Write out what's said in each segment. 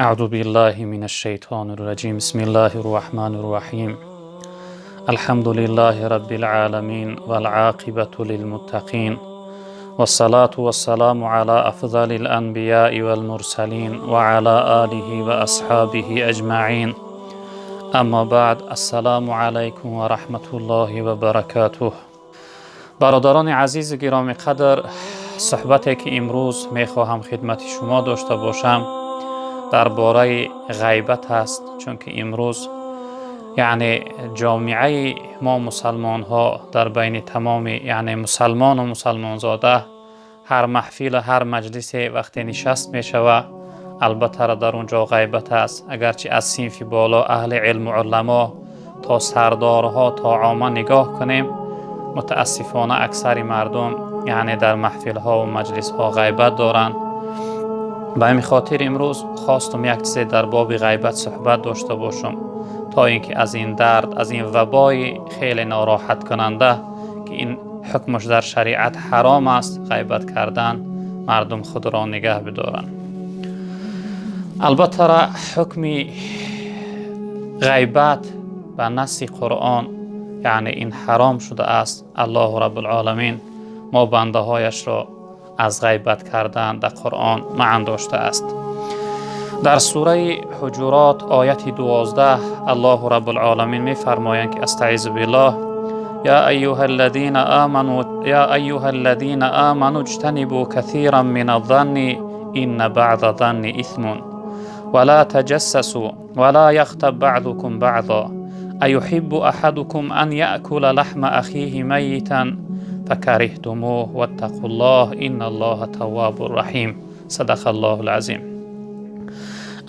Аъузу биллаҳи минаш-шайтонир раҷим. Бисмиллаҳир Раҳмонир Раҳим. Алҳамду лиллаҳи роббил оламин вал оқибату лилмуттақин. Вассалату вассаламу ала афзалил анбияи вал мурсалин ва ала олиҳи ва асҳобиҳи аҷмаин. Аммо баъд, ассалому алайкум ва раҳматуллоҳи ва баракотуҳ. Бародарони азизу гиромиқадр, суҳбате ки имрӯз мехоҳам хидмати шумо дошта бошам, дар бораи ғайбат аст, чунки имрӯз яъне ҷомеаи мо мусалмонҳо дар байни тамоми яъне мусалмону мусалмонзода ҳар маҳфилу ҳар маҷлисе вақте нишаст мешава, албатта дар он ҷо ғайбат аст. Агарчи аз синфи боло аҳли илму уламо то сардорҳо то омма нигоҳ кунем, мутаассифона аксари мардум яъне дар маҳфилҳо ва маҷлисҳо ғайбат доранд. Ба ҳамин хотир имрӯз хостум як чизе дар боби ғайбат суҳбат дошта бошам, то ин ки аз ин дард, аз ин вабои хеле нороҳаткунанда, ки ин ҳукмаш дар шариат ҳаром аст, ғайбат кардан, мардум худро нигаҳ бидоранд. Албатта ҳукми ғайбат ба насси Қуръон яъне ин ҳаром шудааст. Аллоҳу Раббулоламин мо бандаҳояшро аз ғайбат кардан дар Қуръон манъ доштааст. Дар сураи Ҳуҷурот ояти 12 Аллоҳу Раббулоламин мефармоянд ки астаизу биллоҳ: я айюҳа аллазина аману, я айюҳа аллазина аману иҷтанибу касиран миназ-занни инна баъза занни исмун ва ла таҷассасу ва ла яғтаб баъзукум баъза аюҳиббу аҳадукум ан яъкула лаҳма ахиҳи майитан факариҳтумуҳ ваттақуллоҳ инналлоҳа таввабур раҳим. Садақаллоҳул азим.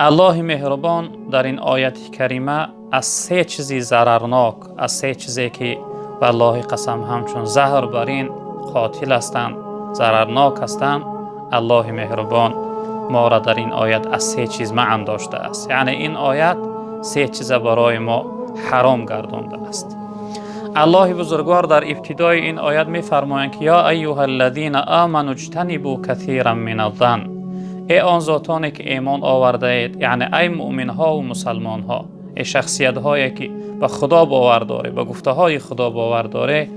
Аллоҳи меҳрубон дар ин ояти карима аз се чизи зарарнок, аз се чизе ки валлоҳи қасам ҳамчун заҳр бар ин қотил ҳастанд, зарарнок ҳастанд, Аллоҳи меҳрубон моро дар ин оят аз се чиз манъ доштааст. Яъне ин оят се чиза барои мо ҳаром гардондааст. Аллоҳи бузургвор дар ибтидои ин оят мефармоянд ки я айюҳа аллазина аману иҷтанибу касиран миназ-занн. Эй он зотоне ки имон овардаед, яъне ай муъминҳову мусалмонҳо, эй шахсиятҳое ки ба Худо бовар доред, ба гуфтаҳои Худо бовар доред,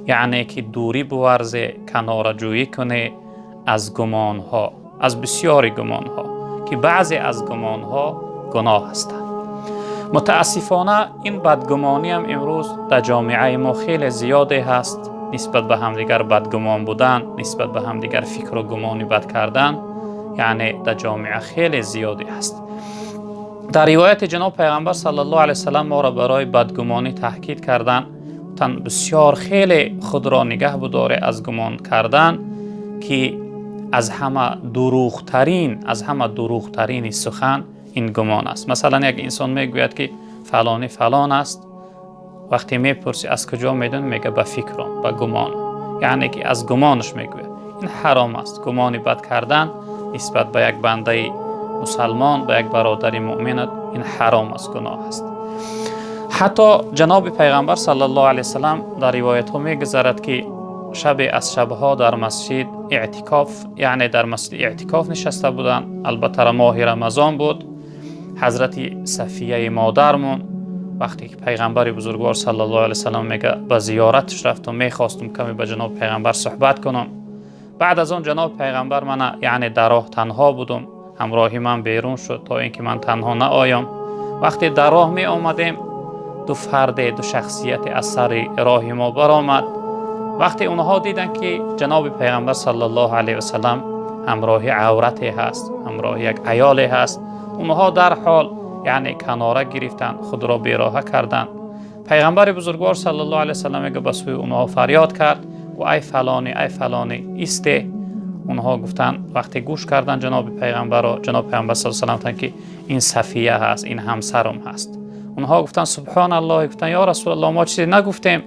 яъне ки дурӣ буварзе, канораҷӯӣ кунед аз гумонҳо, аз бисёри гумонҳо, ки баъзе аз гумонҳо гуноҳ ҳастанд. Мутаассифона ин бадгумониам имрӯз дар ҷомеаи мо хеле зиёде ҳаст. Нисбат ба ҳамдигар бадгумон будан, нисбат ба ҳамдигар фикру гумони бад кардан, яъне дар ҷомеа хеле зиёде ҳаст. Дар ривояти ҷаноб Пайғамбар саллаллоҳу алайҳи васаллам моро барои бадгумонӣ таъкид карданд, гуфтанд: бисёр хеле худро нигаҳ бидоре аз гумон кардан, ки аз ҳама дурӯғтарин, аз ҳама дурӯғтарини сухан ин гумон аст. Масалан, як инсон мегӯяд ки фалонӣ фалон аст. Вақте мепурсӣ, аз куҷо медонӣ, мегӯяд: ба фикрам, ба гумонам. Яъне ки аз гумонаш мегӯяд. Ин ҳаром аст. Гумони бад кардан нисбат ба як бандаи мусалмон, ба як бародари муъминат, ин ҳаром аст, гуноҳ аст. Ҳатто ҷаноби Пайғамбар саллаллоҳу алайҳи васаллам дар ривоятҳо мегузарад ки шабе аз шабҳо дар масҷид эътикоф, яъне дар масҷид эътикоф нишаста буданд. Албатта моҳи Рамазон буд. Ҳазрати Сафияи модармон вақте ки Пайғамбари бузургвор саллаллоҳу алайҳи васаллам мега ба зиёраташ рафтум, мехостум каме ба ҷаноби Пайғамбар суҳбат кунам. Баъд аз он ҷаноби Пайғамбар мана яъне дар роҳ танҳо будум, ҳамроҳи ман берун шуд, то ин ки ман танҳо наоям. Вақте дар роҳ меомадем, ду фарде, ду шахсияте аз сари роҳи мо баромад. Вақте онҳо диданд ки ҷаноби Пайғамбар саллаллоҳу алайҳи васаллам ҳамроҳи аврате ҳаст, ҳамроҳи як аёле ҳаст, онҳо дарҳол яъне канора гирифтанд, худро бероҳа карданд. Пайғамбари бузургвор саллаллоҳу алайҳи васаллам мега ба сӯи онҳо фарёд кард: ай фалонӣ, ай фалонӣ, исте! Онҳо гуфтанд, вақте гӯш карданд ҷаноби Пайғамбарро, ҷаноби Пайғамбар саллаллоҳу алайҳи васаллам гуфтанд ки ин Сафия ҳаст, ин ҳамсарам ҳаст. Онҳо гуфтанд: субҳоналлоҳ. Гуфтанд: ё Расулаллоҳ, мо чизе нагуфтем,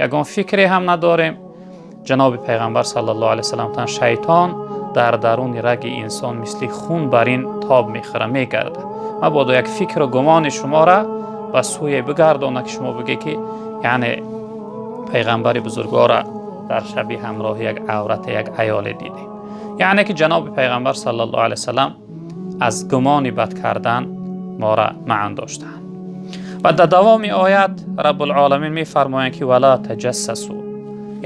ягон фикре ҳам надорем. Ҷаноби Пайғамбар саллаллоҳу алайҳи васаллам гуфтанд: шайтон дар даруни раги инсон мисли хун бар ин тоб мехӯра, мегардад. Мабодо як фикру гумони шуморо ба сӯе бигардонад, ки шумо бигӯед ки яъне Пайғамбари бузургворро дар шаби ҳамроҳи як аврате, як аёле дидем. Яъне ки ҷаноби Пайғамбар саллаллоҳу алайҳи васаллам Аз гумони бад кардан моро манъ доштаанд. Ва дар давоми оят Раббулъоламин мефармоянд, ки ولا تجسسوا,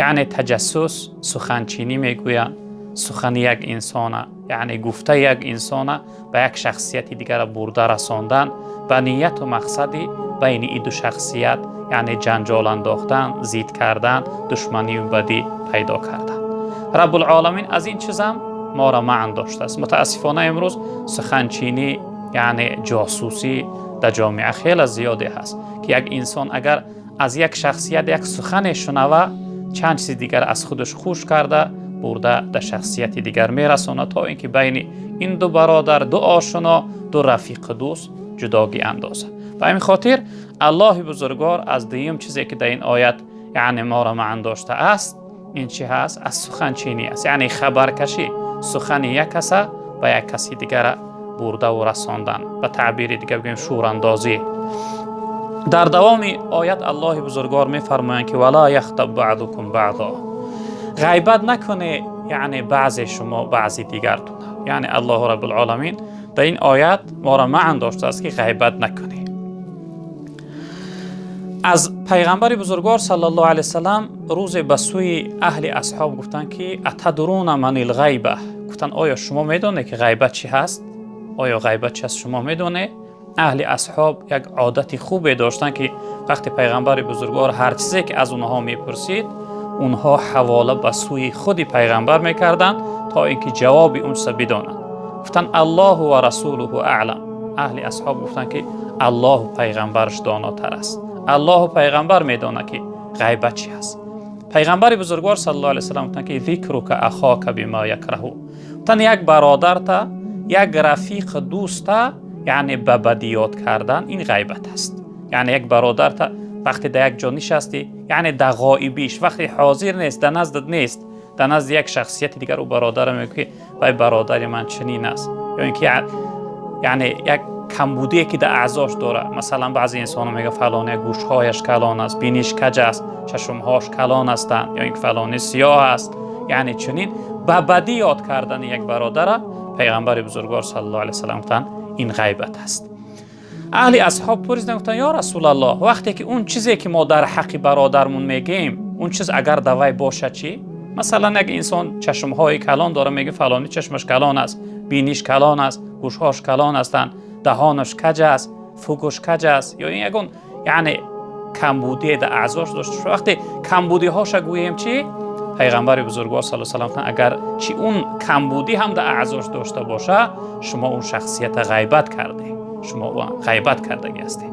яъне таҷассус, суханчинӣ мегӯянд. Сухани як инсона, яъне гуфтаи як инсона ба як шахсияти дигара бурда расондан ба нияту мақсади байни ин ду шахсият, яъне ҷанҷол андохтан, зид кардан, душманию бадӣ пайдо кардан. Раббулъоламин аз ин чизам моро манъ доштааст. Мутаассифона, имрӯз суханчинӣ, яъне ҷосусӣ дар ҷомеа хеле зиёде ҳаст, ки як инсон агар аз як шахсият як сухане шунава, чанд чизи дигар аз худаш хуш карда бурда дар шахсияти дигар мерасонад, то ин ки байни ин ду бародар, ду ошино, ду рафиқу дӯст ҷудогӣ андозад. Ба ҳамин хотир Аллоҳи бузургвор аз дуюм чизе, ки дар ин оят, яъне моро манъ доштааст, ин чӣ ҳаст? Аз суханчинӣ аст, яъне хабаркашӣ, сухани як каса ба як каси дигара бурдаву расондан, ба таъбири дигар бигӯем, шӯрандозӣ. Дар давоми оят Аллоҳи бузургвор мефармоянд, ки ولا يغتب بعضكم بعضا, ғайбат накуне, яъне баъзе шумо баъзи дигартон. Яъне Аллоҳу Раббулъоламин дар ин оят моро манъ доштааст, ки ғайбат накунӣ. Аз пайғамбари бузургвор صلى الله عليه وسلم рӯзе ба сӯи аҳли асҳоб гуфтанд, ки أتدرون ما الغيبة? Гуфтанд: оё шумо медонед, ки ғайбат чӣ ҳаст? Оё ғайбат чи ҳаст, шумо медонед? Аҳли асҳоб як одати хубе доштанд, ки вақте пайғамбари бузургвор ҳар чизе ки аз онҳо мепурсид, онҳо ҳавола ба сӯи худи пайғамбар мекарданд, то ин ки ҷавоби он чиза бидонанд. Гуфтанд: الله ورسوله أعلم. Аҳли асҳоб гуфтанд, ки Аллоҳу пайғамбараш донотар аст, Аллоҳу пайғамбар медонад, ки ғайбат чӣ ҳаст. Пайғамбари бузургвор صلى الله عليه وسلم гуфтанд, ки ذكرك أخاك بما يكره. Гуфтанд: як бародарта, як рафиқ, дӯста, яъне ба бадӣ ёд кардан, ин ғайбат аст. Яъне як бародарта вақте дар як ҷо нишастӣ, яъне дар ғоибиш, вақте ҳозир нест, дар наздат нест, дар назди як шахсияти дигар ӯ бародара мегӯ, ки вай бародари ман чунин аст, ё ин ки яъне як камбудие, ки дар аъзош дорад. Масалан, баъзе инсонҳо мегӯянд: фалоне гӯшҳояш калон аст, биниш каҷ аст, чашмҳош калон ҳастанд, ё ин ки фалоне сиёҳ аст. Яъне чунин ба бадӣ ёд кардани як бародара, пайғамбари бузургвор صلى الله عليه وسلم гуфтанд, ин ғайбат аст. Аҳли асҳоб пурсиданд, гуфтанд: ё Расулаллоҳ, вақте ки он чизе, ки мо дар ҳаққи бародармон мегӯем, он чиз агар дар вай бошад чӣ? Масалан, як инсон чашмҳои калон дора, мегӯ фалонӣ чашмаш калон аст, биниш калон аст, гӯшҳош калон ҳастанд, даҳонаш каҷ аст, фукуш каҷ аст, ё ин ягон, яъне камбудие дар аъзош дошта. Вақте камбудиҳоша гӯем чӣ? Пайғамбари бузургвор صلى الله عليه وسلم: агар чи он камбудӣ ҳам дар аъзош дошта боша, шумо он шахсията ғайбат карде, шумо ғайбат кардагӣ ҳастед.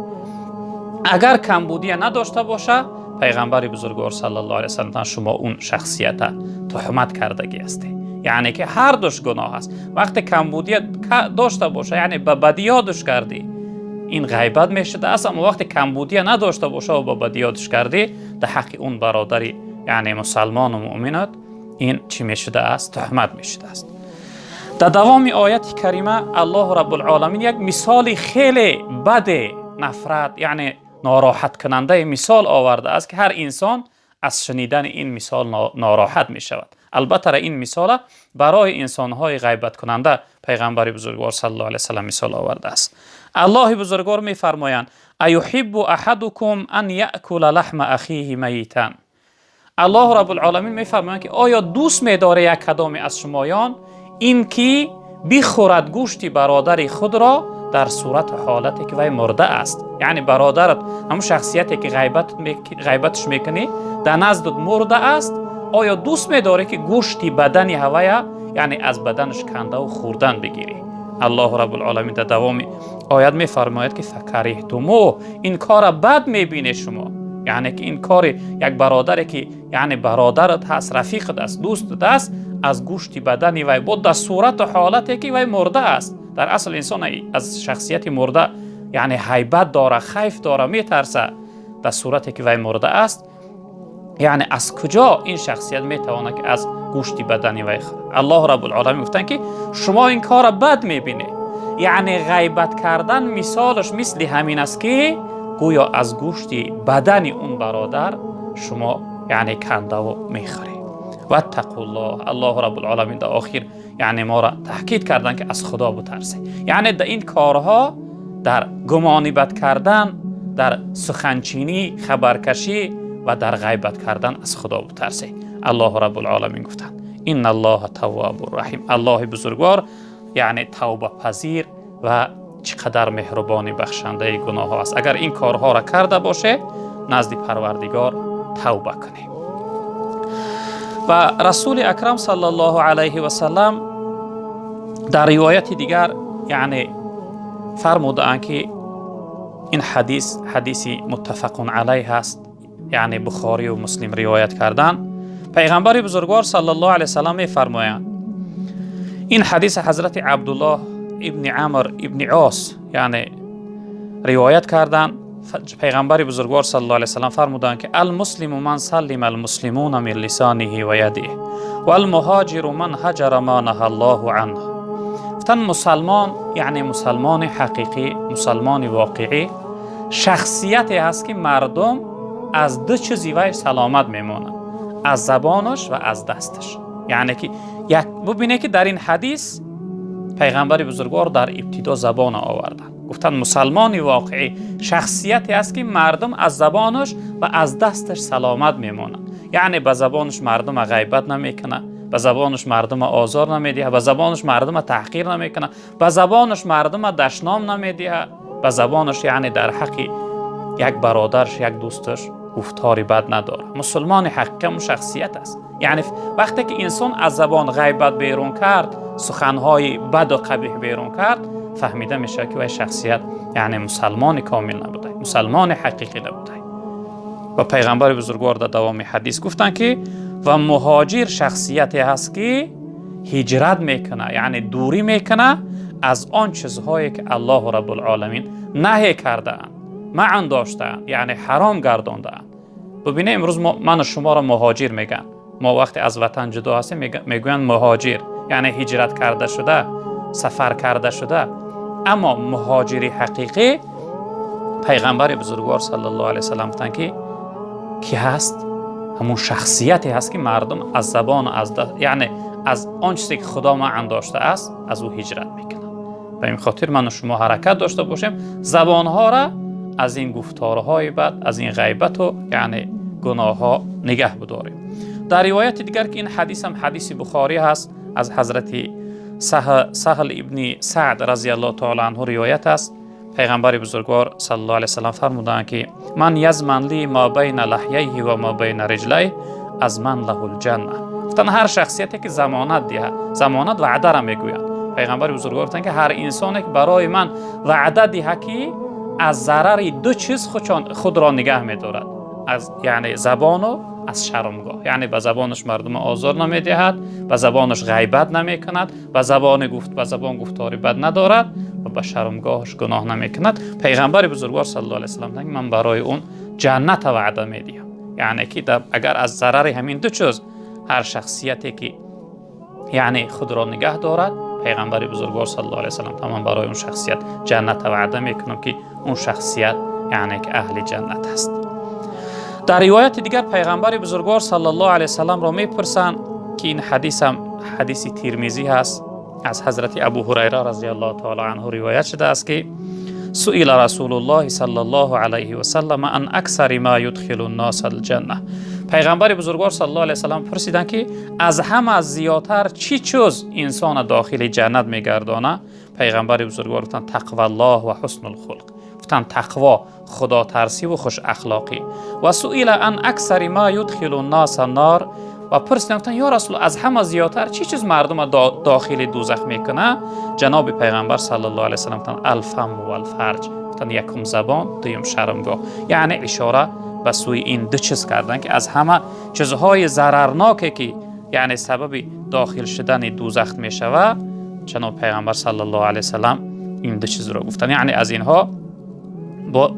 Агар камбудия надошта боша, пайғамбари бузургвор صلى الله عليه وسلم: шумо он шахсията туҳмат кардагӣ ҳастед. Яъне ки ҳар душ гуноҳ аст. Вақте камбудия дошта боша, яъне ба бадӣ ёдуш кардӣ, ин ғайбат мешудааст. Аммо вақте камбудия надошта боша ва ба бадӣ ёдуш кардӣ, дар ҳаққи он бародари, яъне мусалмону муъминот, ин чӣ мешудааст? Туҳмат мешудааст. Дар давоми ояти карима Аллоҳу Раббулъоламин як мисоли хеле баде, нафрат, яъне нороҳаткунандаи мисол овардааст, ки ҳар инсон аз шунидани ин мисол нороҳат мешавад. Албатта, ин мисола барои инсонҳои ғайбаткунанда пайғамбари бузургвор صلى الله عليه وسلم мисол овардааст. Аллоҳи бузургвор мефармоянд: أيحب أحدكم أن يأكل لحم أخيه ميتا. Аллоҳу Раббулъоламин мефармоянд, ки оё дӯст медоре як кадоме аз шумоён ин ки бихӯрад гӯшти бародари худро дар сурату ҳолате, ки вай мурда аст? Яъне бародарат, ҳамун шахсияте, ки ғайбатш мекунӣ, дар наздут мурда аст. Оё дӯст медорӣ, ки гӯшти бадани ҳавая, яъне аз баданаш кандаву хӯрдан бигирӣ? Аллоҳу Раббулъоламин дар давоми оят мефармояд, ки فكرهتموه, ин кора бад мебинед шумо. Яъне ки ин кори як бародаре, ки яъне бародарат ҳаст, рафиқат аст, дӯстат аст, аз гӯшти бадани вай бо дар сурату ҳолате, ки вай мурда аст. Дар асл инсон аз шахсияти мурда, яъне ҳайбат дора, хайф дора, метарса. Дар сурате, ки вай мурда аст, яъне аз куҷо ин шахсият метавонад, ки аз гӯшти бадани вай хӯрад? Аллоҳу Раббулъоламин гуфтанд, ки шумо ин кора бад мебинед. Яъне ғайбат кардан мисолаш мисли ҳамин аст, ки гӯё аз гӯшти бадани он бародар шумо, яъне кандаву мехӯред. Ваттақуллоҳ. Аллоҳ Раббул Оламин дар охир яъне моро таъкид карданд, ки аз Худо битарсед. Яъне дар ин корҳо, дар гумони бад кардан, дар суханчинӣ, хабаркашӣ ва дар ғайбат кардан аз Худо битарсед. Аллоҳ Раббул Оламин гуфтанд: Инналлоҳа таввабур раҳим. Аллоҳи бузургвор яъне тавбапазир ва чӣ қадар меҳрубонӣ бахшандаи гуноҳҳо аст. Агар ин корҳоро карда бошед, назди Парвардигор тавба кунед. Ва Расули Акрам саллаллоҳу алайҳи васаллам дар ривояти дигар яъне фармудаанд, ки ин ҳадис ҳадиси муттафақун алайҳ аст, яъне Бухорию Муслим ривоят карданд. Пайғамбари бузургвор саллаллоҳу алайҳи васаллам мефармоянд, ин ҳадиси ҳазрати Абдуллоҳ ибни Амр ибни Ос яъне ривоят карданд. Пайғамбари бузургвор саллаллоҳу алайҳи васаллам фармуданд, ки алмуслиму ман саллима алмуслимуна мин лисониҳи ва ядиҳ валмуҳоҷиру ман ҳаҷара ма наҳа Аллоҳу анҳ. Гуфтанд, мусалмон, яъне мусалмони ҳақиқӣ, мусалмони воқеӣ шахсияте ҳаст, ки мардум аз ду чизи вай саломат мемонанд: аз забонаш ва аз дасташ. Яъне ки як бубинед, ки дар ин ҳадис пайғамбари бузургвор дар ибтидо забона оварданд. Гуфтанд, мусалмони воқеӣ шахсияте аст, ки мардум аз забонаш ва аз дасташ саломат мемонанд. Яъне ба забонаш мардума ғайбат намекунад, ба забонаш мардума озор намедиҳад, ба забонаш мардума таҳқир намекунад, ба забонаш мардума дашном намедиҳад, ба забонаш яъне дар ҳаққи як бародараш, як дӯсташ гуфтори бад надорад. Мусулмони ҳақиқӣ ҳамун шахсият аст. Яъне вақте ки инсон аз забон ғайбат берун кард, суханҳои баду қабеҳ берун кард, фаҳмида мешавад, ки вай шахсият яъне мусалмони комил набуда, мусалмони ҳақиқӣ набуда. Ва пайғамбари бузургвор дар давоми ҳадис гуфтанд, ки ва муҳоҷир шахсияте ҳаст, ки ҳиҷрат мекунад, яъне дурӣ мекунад аз он чизҳое, ки Аллоҳу Раббулоламин наҳе кардаанд, маън доштаанд, яъне ҳаром гардондаанд. Бубинед, имрӯз ману шуморо муҳоҷир мегӯянд. Мо вақте аз ватан ҷудо ҳастем, мегӯянд муҳоҷир, яъне ҳиҷрат карда шуда, сафар карда шуда. Аммо муҳоҷири ҳақиқӣ, пайғамбари бузургвор саллаллоҳу алайҳи васаллам гуфтанд, ки кӣ ҳаст? Ҳамун шахсияте ҳаст, ки мардум аз забон, аз яъне аз он чизе, ки Худо маън доштааст, аз ӯ ҳиҷрат мекунад. Ба ин хотир ману шумо ҳаракат дошта бошем, забонҳоро аз ин гуфторҳои бад, аз ин ғайбату яъне гуноҳҳо нигаҳ бидорем. Дар ривояти дигар, ки ин ҳадисам ҳадиси Бухорӣ ҳаст, аз ҳазрати Саҳл ибни Саъд разияллоҳу таала анҳу ривоят аст, пайғамбари бузургвор саллаллоҳу алайҳи васаллам фармуданд, ки ман язман ли ма байна лаҳяйҳи ва ма байна риҷлайҳ азман лаҳул ҷанна. Гуфтанд, ҳар шахсияте ки замонат диҳад, замонат ваъдара мегӯянд. Пайғамбари бузургвор гуфтанд, ки ҳар инсоне ки барои ман ваъда диҳад, ки аз зарари ду чиз худро нигаҳ медорад, аз яъне забону аз шармгоҳ, яъне ба забонаш мардума озор намедиҳад, ба забонаш ғайбат намекунад, ба забони гуфт ба забон гуфтори бад надорад ва ба шармгоҳаш гуноҳ намекунад, пайғамбари бузургвор саллаллоҳу алайҳи васаллам, ман барои он ҷанната ваъда медиҳам. Яъне ки агар аз зарари ҳамин ду чиз ҳар шахсияте ки яъне худро нигаҳ дорад, пайғамбари бузургвор саллаллоҳу алайҳи васаллам, ман барои он шахсият ҷанната ваъда мекунам, ки он шахсият яъне ки аҳли ҷаннат аст. Дар ривояти дигар пайғамбари бузургвор саллаллоҳу алайҳи васалламро мепурсанд, ки ин ҳадисам ҳадиси Тирмизӣ ҳаст, аз ҳазрати Абу Ҳурайра разияллоҳу таала анҳу ривоят шудааст, ки суила Расулуллоҳи саллаллоҳу алайҳи васаллам ан аксари ма юдхилу нноса алҷанна. Пайғамбари бузургвор саллаллоҳу алайҳи васаллам пурсиданд, ки аз ҳама зиёдтар чӣ чиз инсона дохили ҷаннат мегардонад? Пайғамбари бузургвор гуфтанд: тақваллоҳ ва ҳуснулхулқ. Гуфтанд, тақво, худотарсиву хушахлоқӣ. Ва суила ан аксари ма юдхилу нноса нор. Ва пурсиданд, гуфтанд: ё Расул, аз ҳама зиёдтар чӣ чиз мардума дохили дӯзах мекунад? Ҷаноби пайғамбар саллаллоҳу алайҳи васаллам гуфтанд: алфаму валфарҷ. Гуфтанд, якум забон, дуюм шармгоҳ. Яъне ишора ба сӯи ин ду чиз карданд, ки аз ҳама чизҳои зарарноке, ки яъне сабаби дохил шудани дӯзах мешавад, ҷаноби пайғамбар саллаллоҳу алайҳи васаллам ин ду чизро гуфтанд. Яъне аз инҳо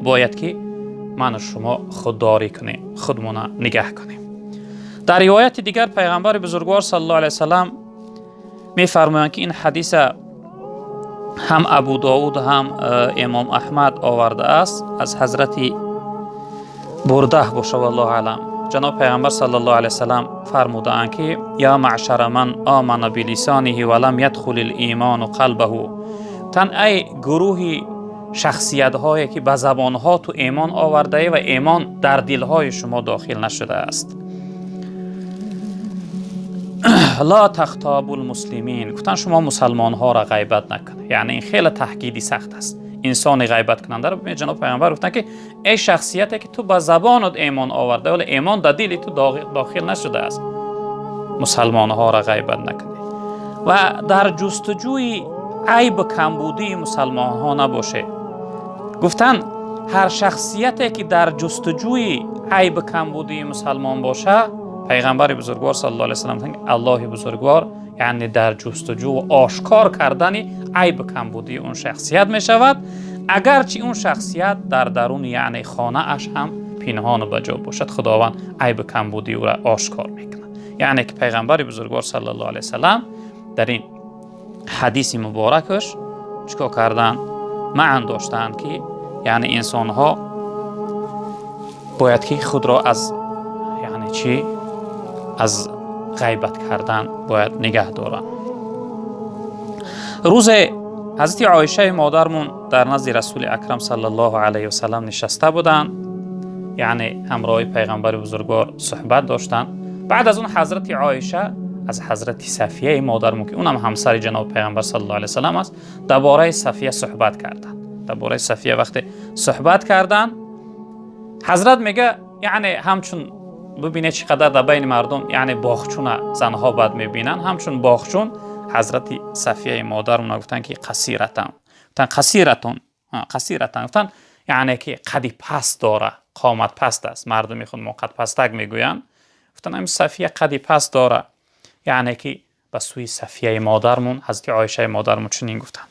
бояд ки ману шумо худдорӣ кунем, худмона нигаҳ кунем. Дар ривояти дигар пайғамбари бузургвор саллаллоҳу алайҳи васаллам мефармоянд, ки ин ҳадиса ҳам Абу Довуд, ҳам Имом Аҳмад овардааст, аз ҳазрати Бурдаҳ боша, валлоҳу аълам. ҷаноб пайғамбар саллаллоҳу алайҳи васаллам фармудаанд, ки я маъшара ман омана билисониҳи ва лам ядхулил имону қалбаҳу. Гуфтанд ай гурӯҳи шахсиятҳое ки ба забонҳо ту имон овардаӣ ва имон дар дилҳои шумо дохил нашудааст. Ла тахтобу лмуслимин. Гуфтанд шумо мусалмонҳоро ғайбат накунед. Яъне ин хеле таҳкиди сахт аст. Инсони ғайбаткунандаро бибинед, ҷаноб пайғамбар гуфтанд, ки эй шахсияте ки ту ба забонат имон оварда, вале имон дар дили ту дохил нашудааст, мусалмонҳоро ғайбат накунед ва дар ҷустуҷӯи айбу камбудии мусалмонҳо набошед. Гуфтанд ҳар шахсияте ки дар ҷустуҷӯи айбу камбудии мусалмон боша, пайғамбари бузургвор саллаллоҳу алайҳи васаллам гуфтанд, Аллоҳи бузургвор яъне дар ҷустуҷӯ ва ошкор кардани айбу камбудии он шахсият мешавад, агарчи он шахсият дар даруни яъне хонааш ҳам пинҳону ба ҷо бошад, Худованд айбу камбудии ӯро ошкор мекунад. Яъне ки пайғамбари бузургвор саллаллоҳу алайҳи васаллам дар ин ҳадиси муборакаш чикор карданд? Маън доштаанд, ки яъне инсонҳо бояд ки худро аз яъне чӣ аз ғайбат кардан бояд нигаҳ доранд. Рӯзе ҳазрати Оишаи модармон дар назди Расули Акрам саллаллоҳу алайҳи васаллам нишаста буданд, яъне ҳамроҳи пайғамбари бузургвор суҳбат доштанд. Баъд аз он ҳазрати Оиша аз ҳазрати Сафияи модармон, ки унам ҳамсари ҷаноби пайғамбар саллаллоҳу алайҳи васаллам аст, дар бораи Сафия суҳбат карданд. Дар бораи Сафия вақте суҳбат карданд, ҳазрат мега, яъне ҳамчун бибинед чӣ қадар дар байни мардум яъне боғчуна занҳо бад мебинанд, ҳамчун боғчун ҳазрати Сафияи модармона гуфтанд, ки қасиратан, гуфтанд қасиратун, қасиратан, гуфтанд яъне ки қади паст дора, қомат паст аст. Мардуми худ мо қадпастак мегӯянд. Гуфтанд ҳамин Сафия қади паст дора. Яъне ки ба сӯи Сафияи модармон ҳазрати Оишаи модармон чунин гуфтанд.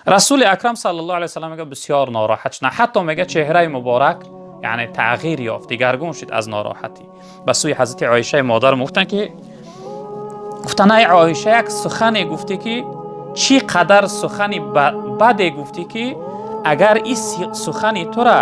Расули Акрам саллаллоҳу алайҳи васаллам мега бисёр нороҳат шуданд, ҳатто мега чеҳраи муборак яъне тағйир ёфт, дигаргун шуд аз нороҳатӣ. Ба сӯи ҳазрати Оишаи модармон гуфтанд, ки гуфтанд ай Оиша, як сухане гуфтӣ, ки чӣ қадар сухани баде гуфтӣ, ки агар ин сухани тура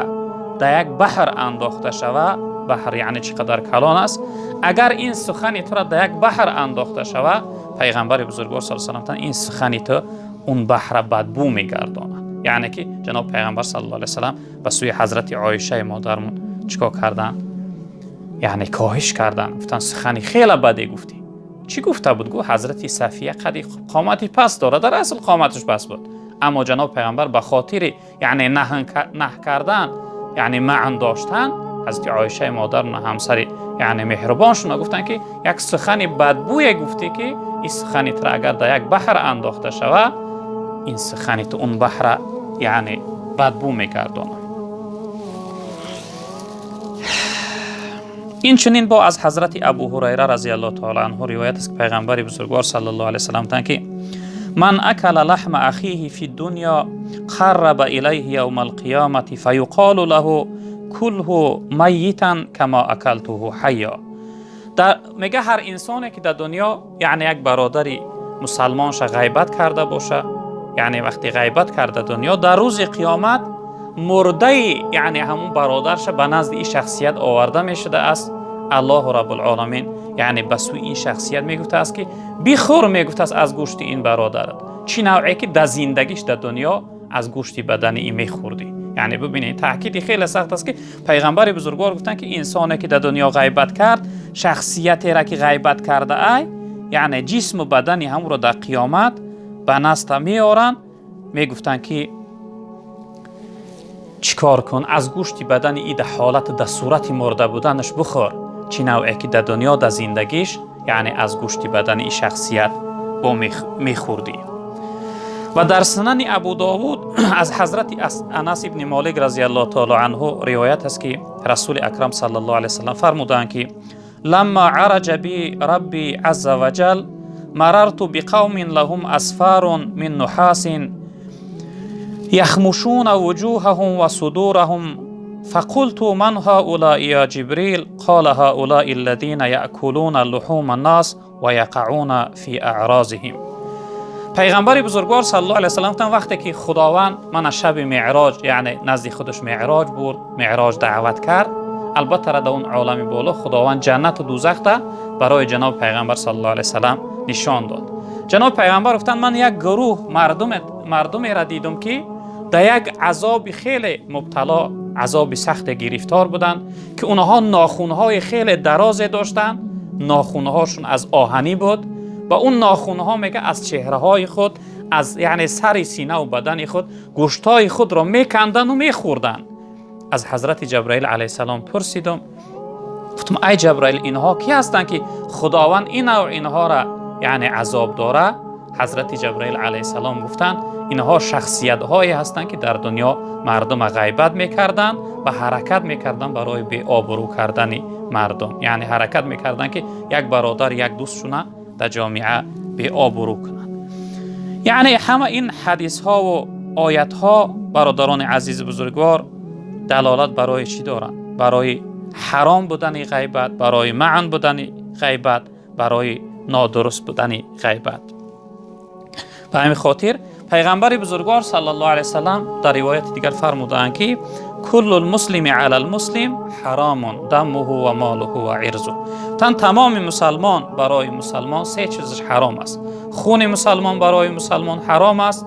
дар як баҳр андохта шава, баҳр яъне чӣ қадар калон аст, агар ин сухани тура дар як баҳр андохта шава, пайғамбари бузургвор саллаллоҳу алайҳи васаллам ин сухани ту он баҳра бадбӯ мегардонад. Яъне ки ҷаноб пайғамбар саллаллоҳу алайҳи васаллам ба сӯи ҳазрати Оишаи модармон чӣ кор карданд? Яъне коҳиш карданд, гуфтанд сухани хеле баде гуфтӣ. Чӣ гуфта буд? Гуфт ҳазрати Сафия қади қомати паст дорад. Дар асл қоматаш паст буд, аммо ҷаноб пайғамбар ба хотири яъне наҳ кардан, яъне маън доштан, ҳазрати Оишаи модармон ҳамсари яъне меҳрубоншуна гуфтанд, ки як сухани бадбӯе гуфтӣ, ки ин сухани тура агар дар як баҳр андохта шава, ин сухани ту он баҳра яъне бадбӯ мегардонад. Инчунин бо аз ҳазрати Абу Ҳурайра разияллоҳу таала анҳу ривоят аст, ки пайғамбари бузургвор саллаллоҳу алайҳи васаллам гуфтанд, ки ман акала лаҳма ахиҳи фи дунё қарраба илайҳи явма алқиёмати фаюқолу лаҳу кулҳу майитан кама акалтуҳу ҳайё. Мега ҳар инсоне ки дар дунё яъне як бародари мусалмонша ғайбат карда боша, яъне вақте ғайбат карда дунё, дар рӯзи қиёмат мурдаи яъне ҳамун бародарша ба назди ин шахсият оварда мешудааст. Аллоҳу раббулоламин яъне ба сӯи ин шахсият мегуфтааст, ки бихӯр, мегуфтааст, аз гӯшти ин бародарат, чӣ навъе ки дар зиндагиш дар дунё аз гӯшти бадани ин мехӯрдӣ. Яъне бибинед, таъкиди хеле сахт аст, ки пайғамбари бузургвор гуфтанд, ки инсоне ки дар дунё ғайбат кард, шахсиятеро ки ғайбат кардаай, яъне ҷисму бадани ҳамонро дар қиёмат ба назда меоранд, мегуфтанд, ки чӣ кор кун, аз гӯшти бадани и дар ҳолати дар сурати мурда буданаш бихӯр, чӣ навъе ки дар дунё дар зиндагиш яъне аз гӯшти бадани и шахсият бо мехӯрдӣ. Ва дар Сунани Абу Довуд аз ҳазрати Анас ибни Молик разияллоҳу таала анҳу ривоят аст, ки Расули Акрам саллаллоҳу алайҳи васаллам фармуданд, ки ламма араҷа би рабби азза ва ҷал марарту биқавмин лаҳум асфарун мин нуҳасин яхмушуна вуҷуҳаҳум ва судураҳум فقلت من هؤلاء يا جبريل؟ قال هؤلاء الذين يأكلون لحوم الناس ويقعون في أعراضهم. Пайғамбари бузургвор саллаллоҳу алайҳи васаллам гуфтанд, вақте ки Худованд мана шаби меъроҷ яъне назди худаш меъроҷ бурд, меъроҷ даъват кард, Албатта дар он олами боло Худованд ҷаннат ва дӯзахта барои ҷаноб пайғамбар саллаллоҳу алайҳи васаллам нишон дод. Ҷаноб пайғамбар гуфтанд ман як гурӯҳ мардумеро дидам ки дар як азоби хеле мубтало, азоби сахте гирифтор буданд ки онҳо нохунҳои хеле дарозе доштанд, нохунҳошон аз оҳанӣ буд ва он нохунҳо мега аз чеҳраҳои худ, аз яъне сари сина ва бадани худ гӯштҳои худро меканданд ва мехӯрданд. Аз ҳазрати Ҷабраил алайҳиссалом пурсидам, гуфтам ай Ҷабраил, инҳо кӣ ҳастанд ки Худованд ин навъ инҳоро яъне азоб дора? Ҳазрати Ҷабраил алайҳиссалом гуфтанд инҳо шахсиятҳое ҳастанд ки дар дунё мардумро ғайбат мекарданд ва ҳаракат мекарданд барои беобрӯ кардани мардум, яъне ҳаракат мекарданд ки як бародар, як дӯстшуна дар ҷомеа беобрӯ кунанд. Яъне ҳама ин ҳадисҳо ва оятҳо бародарони азизи бузургвор далолат барои чӣ доранд? Барои ҳаром будани ғайбат, барои маън будани ғайбат, барои нодуруст будани ғайбат. Ба ҳамин хотир пайғамбари бузургвор саллаллоҳу алайҳи васаллам дар ривояти дигар фармудаанд ки куллул муслими алал муслим ҳаромун даммуҳу ва молуҳу ва ирзуҳ. Тан тамоми мусалмон барои мусалмон се чизаш ҳаром аст. Хуни мусалмон барои мусалмон ҳаром аст,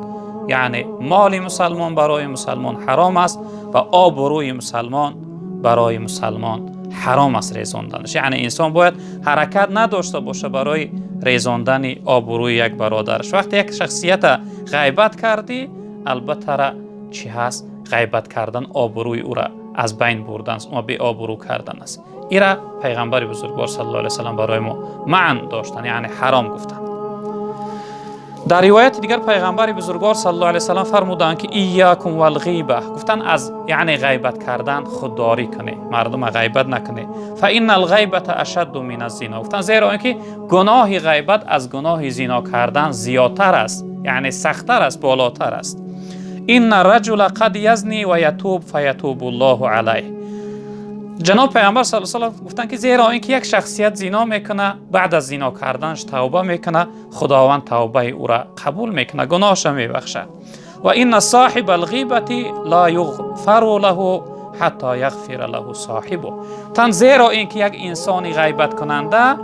яъне моли мусалмон барои мусалмон ҳаром аст ва обрӯи мусалмон барои мусалмон ҳаром аст резонданаш. Яъне инсон бояд ҳаракат надошта боша барои резондани обрӯи як бародараш. Вақте як шахсията ғайбат кардӣ, албатта чӣ ҳаст? Ғайбат кардан обрӯи ӯра аз байн бурдан, ӯ беобрӯ кардан аст. Ира пайғамбари бузургвор саллаллоҳу алайҳи васаллам барои мо маън доштан, яъне ҳаром гуфтанд. Дар ривояти дигар пайғамбари бузургвор саллаллоҳу алайҳи васаллам фармуданд ки ияякум валғиба, гуфтанд аз яъне ғайбат кардан худдорӣ кунед, мардума ғайбат накунед. Фа иннал ғайбата ашадду миназ зино, гуфтанд зеро ин ки гуноҳи ғайбат аз гуноҳи зино кардан зиёдтар аст, яъне сахттар аст, болотар аст. Инна раҷула қад язни ва ятуб фаятубу ллоҳу алайҳ. Ҷаноб пайғамбар саллаллоҳу алайҳи васаллам гуфтанд ки зеро ин ки як шахсият зино мекунад, баъд аз зино карданаш тавба мекунад, Худованд тавбаи ӯра қабул мекунад, гуноҳашро мебахшад. Ва инна соҳиба алғибати ла юғфару лаҳу ҳатто яғфира лаҳу соҳибу. Тан зеро ин ки як инсони ғайбаткунанда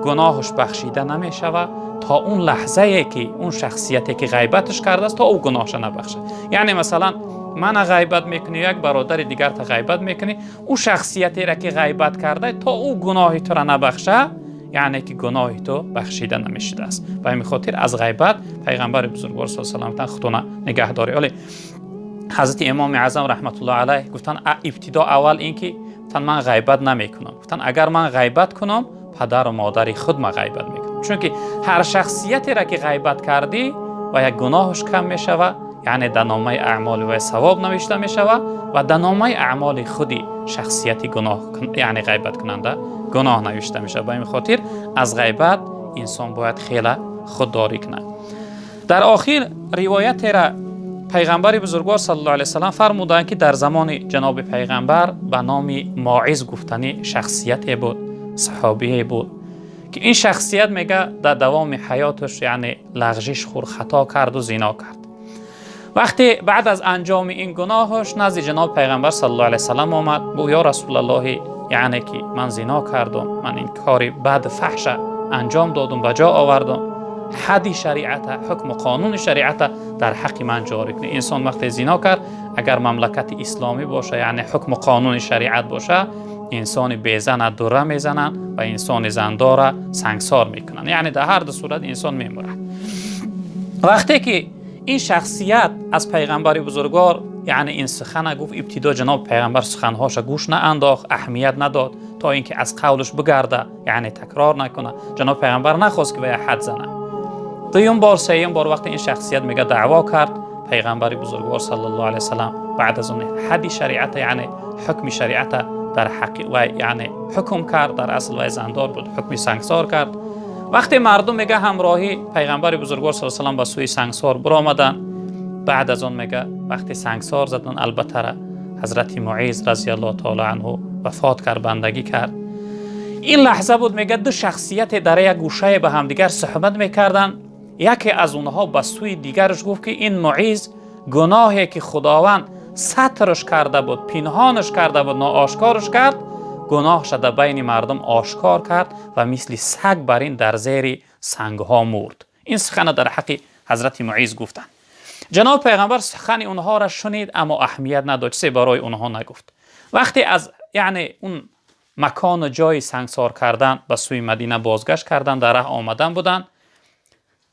гуноҳаш бахшида намешавад то он лаҳзае ки он шахсияте ки ғайбаташ кардааст то ӯ гуноҳашро набахшад. Яъне масалан мана ғайбат мекунӣ, як бародари дигарта ғайбат мекунӣ, ӯ шахсиятеро ки ғайбат карда то ӯ гуноҳи туро набахша, яъне ки гуноҳи ту бахшида намешудааст. Ба ҳамин хотир аз ғайбат пайғамбари бузургвор саллаллоҳу алайҳи васаллам худтона нигаҳдорӣ. Оле ҳазрати имоми аъзам раҳматуллоҳи алайҳ гуфтанд ибтидо аввал ин ки гуфтанд ман ғайбат намекунам, гуфтанд агар ман ғайбат кунам падару модари худ ма ғайбат мекунам, чунки ҳар шахсиятеро ки ғайбат кардӣ ва як гуноҳаш кам мешавад, яъне дар номаи аъмоли вай савоб навишта мешавад ва дар номаи аъмоли худи шахсияти гуноҳ, яъне ғайбаткунанда гуноҳ навишта мешавад. Ба ҳамин хотир аз ғайбат инсон бояд хеле худдорӣ кунад. Дар охир ривоятеро пайғамбари бузургвор саллаллоҳу алайҳи васаллам фармуданд ки дар замони ҷаноби пайғамбар ба номи Моиз гуфтанӣ шахсияте буд, саҳобие буд ки ин шахсият мега дар давоми ҳаёташ яъне лағжиш хӯрд, хато карду зино кард. Вақте баъд аз анҷоми ин гуноҳаш назди ҷаноби пайғамбар саллаллоҳу алайҳи васаллам омад, гуфт ё расулаллоҳи, яъне ки ман зино кардам, ман ин кори бад фаҳша анҷом додум, ба ҷо овардум, ҳадди шариата, ҳукму қонуни шариата дар ҳаққи ман ҷорӣ кунед. Инсон вақте зино кард, агар мамлакати исломӣ боша, яъне ҳукму қонуни шариат боша, инсони безана дура мезананд ва инсони зандора сангсор мекунанд, яъне дар ҳар ду сурат инсон мемурад. Вақте ки ин шахсият аз пайғамбари бузургвор яъне ин сухана гуфт, ибтидо ҷаноби пайғамбар суханҳоша гӯш наандохт, аҳамият надод то ин ки аз қавлаш бигарда, яъне такрор накуна. Ҷаноби пайғамбар нахост ки вая ҳад зана. Дуюм бор, сеюм бор вақте ин шахсият мега даъво кард, пайғамбари бузургвор саллаллоҳу алайҳи васаллам баъд аз он ҳадди шариата, яъне ҳукми шариата дар ҳаққи вай яъне ҳукм кард, дар асл вай зандор буд, ҳукми сангсор кард. Вақте мардум мега ҳамроҳӣ пайғамбари бузургвор саллаллоҳу алайҳи васаллам ба сӯи сангсор биромаданд, баъд аз он мега вақте сангсор задан, албатта ҳазрати Муиз разияллоҳу таоло анҳу вафот кард, бандагӣ кард. Ин лаҳза буд мега ду шахсияте дар як гӯшае ба ҳамдигар суҳбат мекарданд. Яке аз онҳо ба сӯи дигараш гуфт ки ин Муиз гуноҳе ки Худованд сатрш карда буд, пинҳонаш карда буд, ноошкорш кард. гуноҳаш дар байни мардум ошкор кард ва мисли саг бар ин дар зери сангҳо мурд. Ин сухан дар ҳаққи ҳазрати Муиз гуфтанд. Ҷаноби паёмбар сухани онҳоро шунид, аммо аҳамият надод, чизе барои онҳо нагуфт. Вақте аз яъне он макон ва ҷои сангсор кардан ба сӯи Мадина бозгашт карданд, дар роҳ омадан буданд,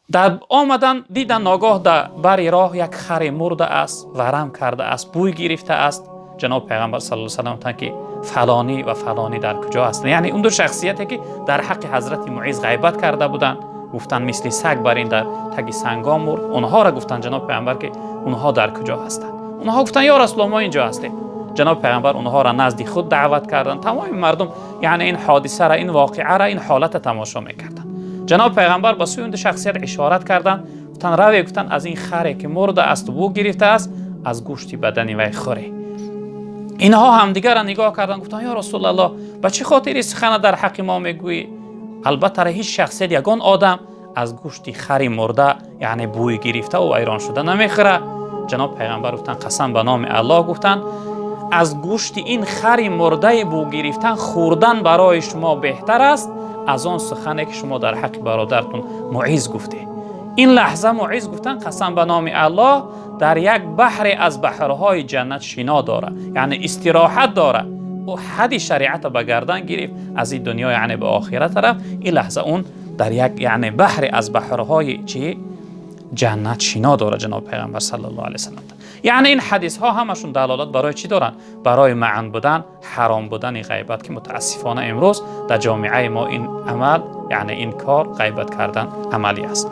дар омадан дидан ногоҳ дар бари роҳ як харе мурда аст, варам карда аст, бӯй гирифта аст. Ҷаноби паёмбар саллаллоҳу алайҳи васаллам гуфтанд, ки фалонӣ ва фалонӣ дар куҷо ҳастанд? Яъне он ду шахсияте ки дар ҳаққи ҳазрати Муиз ғайбат карда буданд, гуфтанд мисли саг бар ин дар таги сангҳо мурд. Онҳоро гуфтанд ҷаноби паёмбар, ки онҳо дар куҷо ҳастанд? Онҳо гуфтанд: ё расулуллоҳ, мо инҷо ҳастем. Ҷаноби паёмбар онҳоро назди худ даъват карданд. Тамоми мардум яъне ин ҳодисаро, ин воқеаро, ин ҳолатро тамошо мекарданд. Ҷаноби паёмбар ба сӯи он ду шахсият ишорат карданд, гуфтанд: равед, гуфтанд, аз ин харе ки мурда аст, бӯ гирифта аст, аз гӯшти бадани вай хӯре. Инҳо ҳамдигарро нигоҳ карданд, гуфтанд: ё расулуллоҳ, ба чӣ хотир ин сухана дар ҳаққи мо мегӯӣ? Албатта ҳеҷ шахсият, ягон одам аз гӯшти хари мурда, яъне бӯй гирифта ва вайрон шуда, намехӯрад. Ҷаноби паёмбар гуфтанд: қасам ба номи Аллоҳ, гуфтанд, аз гӯшти ин хари мурдаи бӯ гирифтан хӯрдан барои шумо беҳтар аст аз он сухане ки шумо дар ҳаққи бародаратон Муиз гуфтед. Ин лаҳза Муиз, гуфтанд, қасам ба номи Аллоҳ, дар як баҳре аз баҳрҳои ҷаннат шино дорад, яъне истироҳат дорад. Ӯ ҳадди шариатро ба гардан гирифт, аз ин дунё яъне ба охират рафт. Ин лаҳза он дар як яъне баҳре аз баҳрҳои чӣ ҷаннат шино дорад. Ҷаноби паёмбар саллаллоҳу алайҳи васаллам, яъне ин ҳадисҳо ҳамашон далолат барои чӣ доранд? Барои манъ будан, ҳаром будани ғайбат, ки мутаассифона имрӯз дар ҷомеаи мо ин амал, яъне ин кор, ғайбат кардан, амалӣ аст.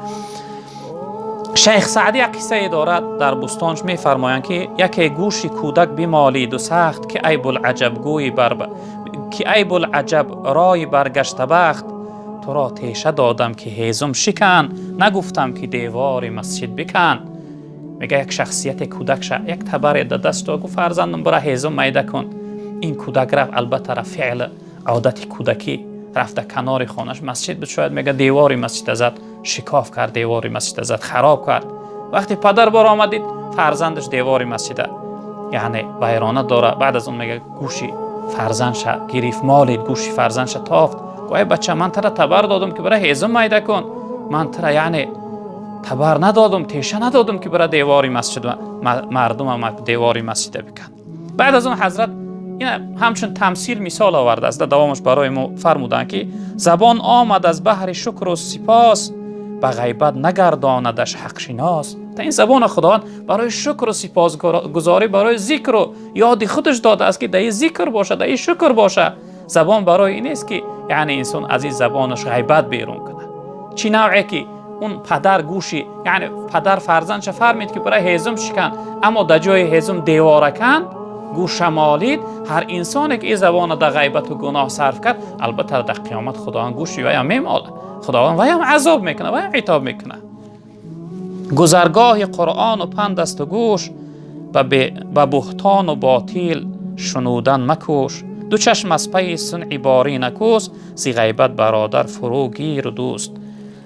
Шайх Саъдӣ як қиссае дорад дар Бӯстонаш, мефармоянд, ки яке гӯши кӯдак бимолиду сахт, ки ай булаҷаб гӯй бар ки ай булаҷаб рой баргашта бахт, туро теша додам ки ҳезум шикан, нагуфтам ки девори масҷид бикан. Мега, як шахсияте кӯдакша як табаре да даст дод, гуфт: фарзандам, бира ҳезум майда кун. Ин кӯдак рафт, албатта рафт, феъли одати кӯдакӣ, рафт дар канори хонаш масҷид буд шояд, мега, девори масҷида зад, шикоф кард, девори масҷида зад, хароб кард. Вақте падар баромад, дид фарзандаш девори масҷида яъне вайрона дора. Баъд аз он, мега, гӯши фарзандша гирифт, молид, гӯши фарзандша тофт. Гӯ: эй бача, ман тара табар додам ки бира ҳезум майда кун, ман тара яъне табар надодам, теша надодам ки бира девори масҷид мардума девори масҷида бикан. Баъд аз он ҳазрат ина ҳамчун тамсил мисол овардааст. Дар давомаш барои мо фармуданд, ки забон омад аз баҳри шукру сипос, ба ғайбат нагардонадаш ҳақшинос. Та ин забона Худованд барои шукру сипосгузорӣ, барои зикру ёди худаш додааст, ки дар ин зикр боша, дар ин шукр боша. Забон барои ин нест, ки яъне инсон аз ин забонаш ғайбат берун кунад. Чӣ навъе ки он падар гӯши, яъне падар фарзандша фармид, ки бира ҳезум шикан, аммо дар ҷои ҳезум девора канд, гӯша молид. Ҳар инсоне ки ин забона дар ғайбату гуноҳ сарф кард, албатта дар қиёмат Худованд гӯши ваям мемолад, Худованд ваям азоб мекунад, ваям итоб мекунад. Гузаргоҳи Қуръону панд асту гӯш, ба буҳтону ботил шунудан макӯш. Ду чашм аз пайи сунъи борӣ накӯс, зи ғайбат бародар фурӯ гиру дӯст,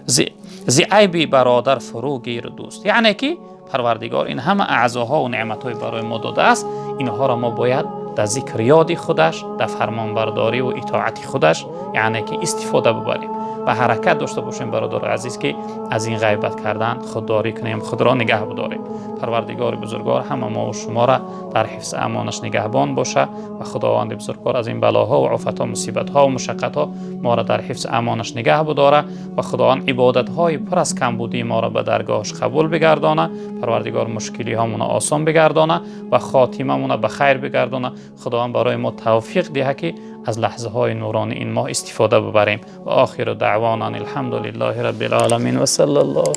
зи айби бародар фурӯ гиру дӯст. Яъне ки Парвардигор ин ҳама аъзоҳо неъматҳои барои мо додааст, инҳоро мо бояд дар зикр ёди худаш, дар фармонбардорӣ ва итоати худаш, яъне ки истифода бибарем ва ҳаракат дошта бошем, бародари азиз, ки аз ин ғайбат кардан худдорӣ кунем, худро нигаҳ бидорем. Парвардигори бузургвор ҳама мо ва шуморо дар ҳифзи амонаш нигаҳбон боша ва Худованди бузургвор аз ин балоҳо ва офатҳо, мусибатҳо ва мушаққатҳо моро дар ҳифзи амонаш нигаҳ бидора ва Худованд ибодатҳои пур аз камбудии моро ба даргоҳаш қабул бигардона. Парвардигор мушкилиҳомона осон бигардона ва хотимамона ба хайр бигардона. Худованд барои мо тавфиқ диҳад, ки аз лаҳзаҳои нуронии ин моҳ истифода бибарем. Ва охиру даъвона ан алҳамду лиллаҳи раббил оламин ва саллаллоҳу.